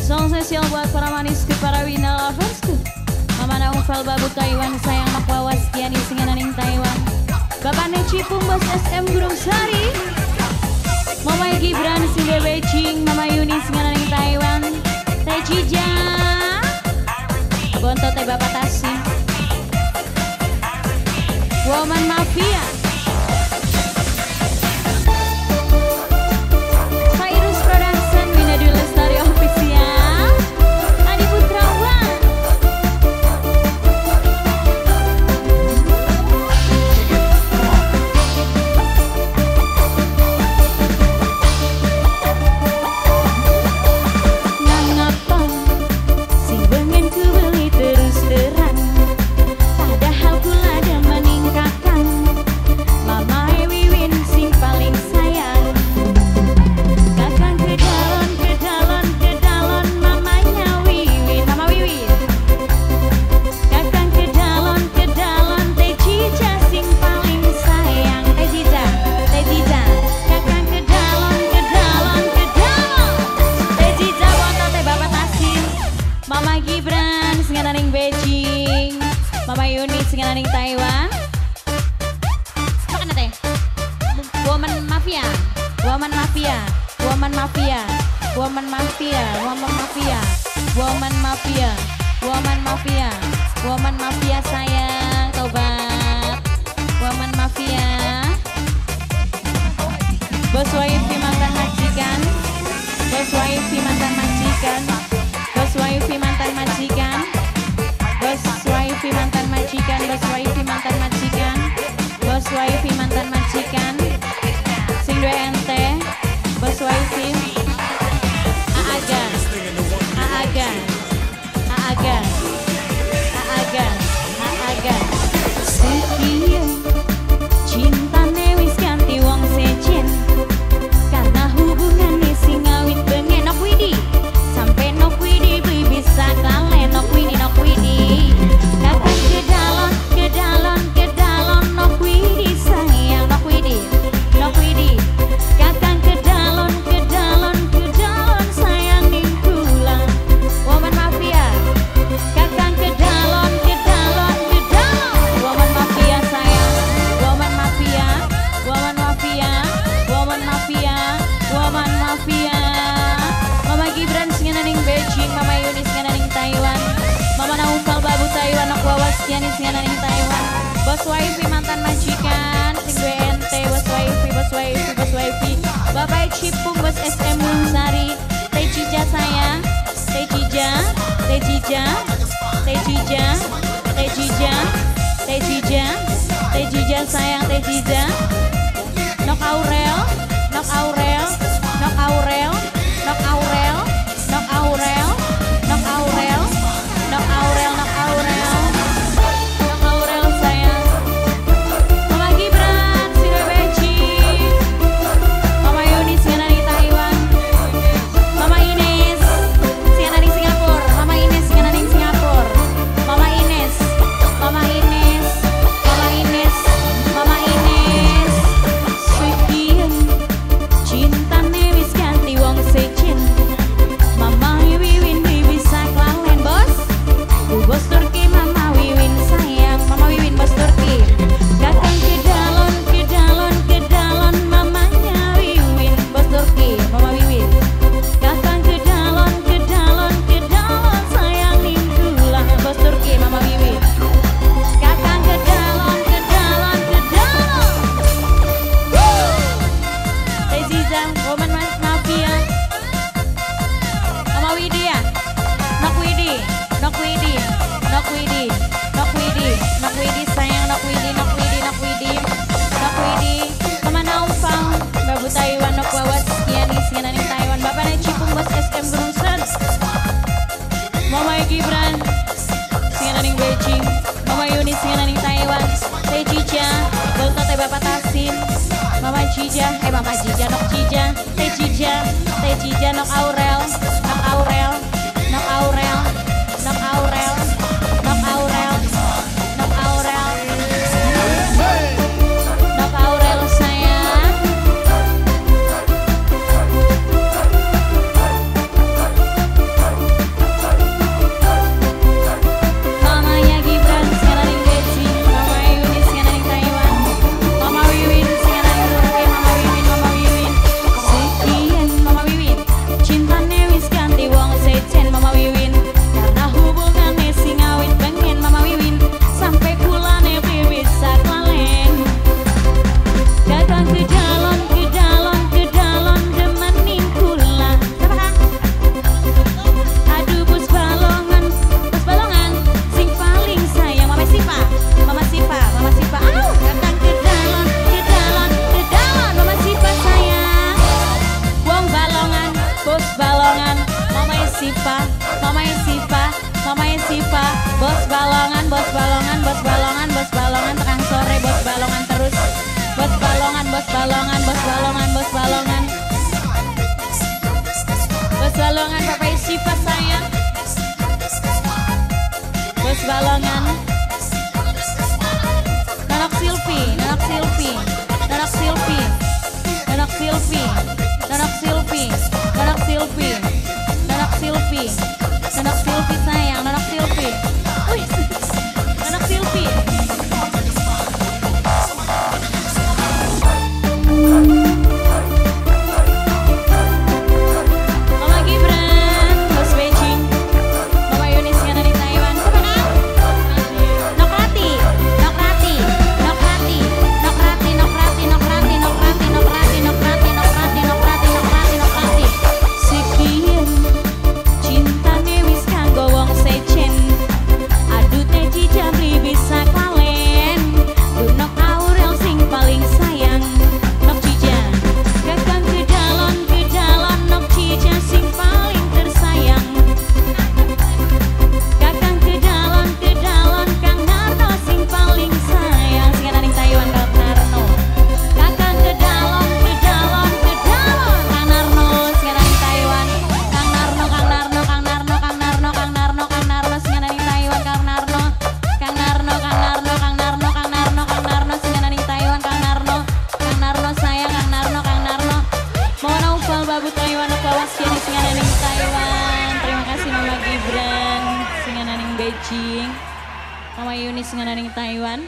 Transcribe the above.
Song spesial buat para manisku, para Wina loversku. Mama Naufal Babu Taiwan, sayang nok wawas kiani singananing Taiwan. Bapak Necipung Bos SM Gunung Sari. Mama Gibran sing Beijing, Mama Yuni singananing Taiwan. Teh Cija. Bonto teh Bapak Tasim. Woman Mafia. Virus Production Wina Dwi Lestari Official. Adi Putra One. Ngapa sing bengen ku beli terus terang, padahal kula ada meningkatkan. Mama Wiwin sing paling sayang. Kakang ke dalon, ke dalon, ke dalon, mamanya Wiwin, Mama Wiwin. Kakang ke dalon, ke dalon, Teh Cica sing paling sayang. Teh Cica, Teh Cica. Kakang ke dalon, ke dalon, ke dalon, Teh Cica wonten teh Bapak Tasim. Mama Gibran sing ning Beijing, Mama Yuni sing ning Taiwan. Makan teh. Woman Mafia, Woman Mafia, Woman Mafia, Woman Mafia, Woman Mafia, Woman Mafia, Woman Mafia, Woman Mafia sayang tobat. Woman Mafia. Bos Waifi mantan majikan, Bos Waifi mantan majikan, Bos Waifi mantan majikan, Bos Waifi mantan majikan, Bos Waifi mantan majikan, Bos Waifi mantan majikan, sing duwe ente, Bos Waifi. Aaga, Aaga, Aaga, Aaga, Aaga. Sekian cintane wis ganti wong sejen, karena hubungane sing awit bengen. Nok Widi, sampe Nok Widi beli bisa klalen. Nok Widi, Nok Widi. Kakang ke dalon, ke dalon, ke dalon, Nok Widi sayang. Nok Widi, Nok Widi. Kakang ke dalon, ke dalon, ke dalon, sayang ning kula. Woman Mafia. Kakang ke dalon, ke dalon, ke dalon, Woman Mafia sayang. Woman Mafia, Woman Mafia, Woman Mafia, Woman Mafia. Mama Gibran sing ning Beijing, Mama Yuni sing ning Taiwan, Mama Naufal Babu Taiwan, Nok Wawas Kiani sing ning Taiwan. Bos Waifi mantan majikan sing duwe ente, Bos Waifi, Bos Waifi, Bos Waifi. Bapak Cipung Bos SM Gunung Sari. Teh Cica sayang, Teh Cica, Teh Cica, Teh Cica, Teh Cica, Teh Cica, Teh Cica sayang, Teh Cica. Nok Aurel, Nok Aurel, Nok Aurel, Nok Aurel, Nok Aurel, Nok Aurel, Nok Aurel, Nok Aurel, Nok Aurel sayang. Mama Gibran sing duwe Beijing, Mama Yuni sing ning Taiwan, Mama Ines sing ning Singapura, Mama Ines sing ning Singapura, Mama Ines, Mama Ines, Mama Ines, Mama Ines. Sekian cintane wis ganti wong sejen, Mama Wiwin bisa klalen. Bos, Bos Turki, Mama Wiwin sayang, Mama Wiwin Bos Turki. Kakang ke dalon, ke dalon, ke dalon, mamanya Wiwin, Bos Turki, Mama Wiwin. Kakang ke dalon, ke dalon, ke dalon, sayang ning kula. Bos Turki, Mama Wiwin. Kakang ke dalon, ke dalon, ke dalon. Teh Ziza, Woman Mafia. Mama Widya, Nok Widi, Nok Widi, Nok Widi, Nok Widi, Nok Widi sayang, Nok Widi, Nok Widi, Nok Widi, Nok Widi. Mama Naufal, Babu Taiwan, Nok Wawas, Kiani sing ning Taiwan, Bapak Necipung Bos SM Gunung Sari. Mama Gibran sing ning Beijing, Mama Yuni sing ning Taiwan, Teh Cica, Bonto teh Bapak Tasim, Mama Cica, Mama Cica, Nok Cica, Teh Cica, Teh Cica, Nok Aurel, Nok Aurel, Nok Aurel, Nok Aurel, Nok Aurel, Nok Aurel, Nok Aurel sayang. Sipa, Mama Sipa, Mama Sipa, bos balongan, bos balongan, bos balongan, bos balongan, tekan sore bos balongan terus, bos balongan, bos balongan, bos balongan, bos balongan, bos balongan, Papa Sipa sayang, bos balongan, Nanak Silvi, Nanak Silvi, Nanak Silvi, Nanak Silvi, Nanak Silvi, Nanak Silvi, Nanak Silvi, Nanak Silvi sayang, Nanak Silvi, wih, Nanak Silvi. Mama Gibran, Bos Beijing, Mama Yunis yang ada di Taiwan. Siapa kan? Nokrati, Nokrati, Nokrati, Nokrati, Nokrati, Nokrati, Nokrati, Nokrati, Nokrati, Nokrati, Nokrati, Nokrati, Nokrati. Sekian cintane wis kanggo wong sejen. Aduh teji jabri bisa klalen. Nok Aurel sing paling sayang. Nok Cica, kakang kedalon kedalon Nok Cica sing paling tersayang. Kakang kedalon kedalon Kang Narno sing paling sayang. Sing ana ning Taiwan Kang Narno. Kakang kedalon kedalon kedalon Kang Narno sing ana ning Taiwan. Kang Narno Kang Narno Kang Narno Kang Narno Kang Narno Kang Narno sing ana ning Taiwan Kang Narno. Kang Narno Kang Narno Kang Narno Kang Narno Kang Narno sing ana ning Taiwan Kang Narno. Kang Narno sayang Kang Narno Kang Narno. Mama Naufal Babu Taiwan Kawas Kiani sing ana ning Taiwan. Terima kasih Mama Gibran sing ana ning Beijing. Mama Yuni sing ana ning Taiwan.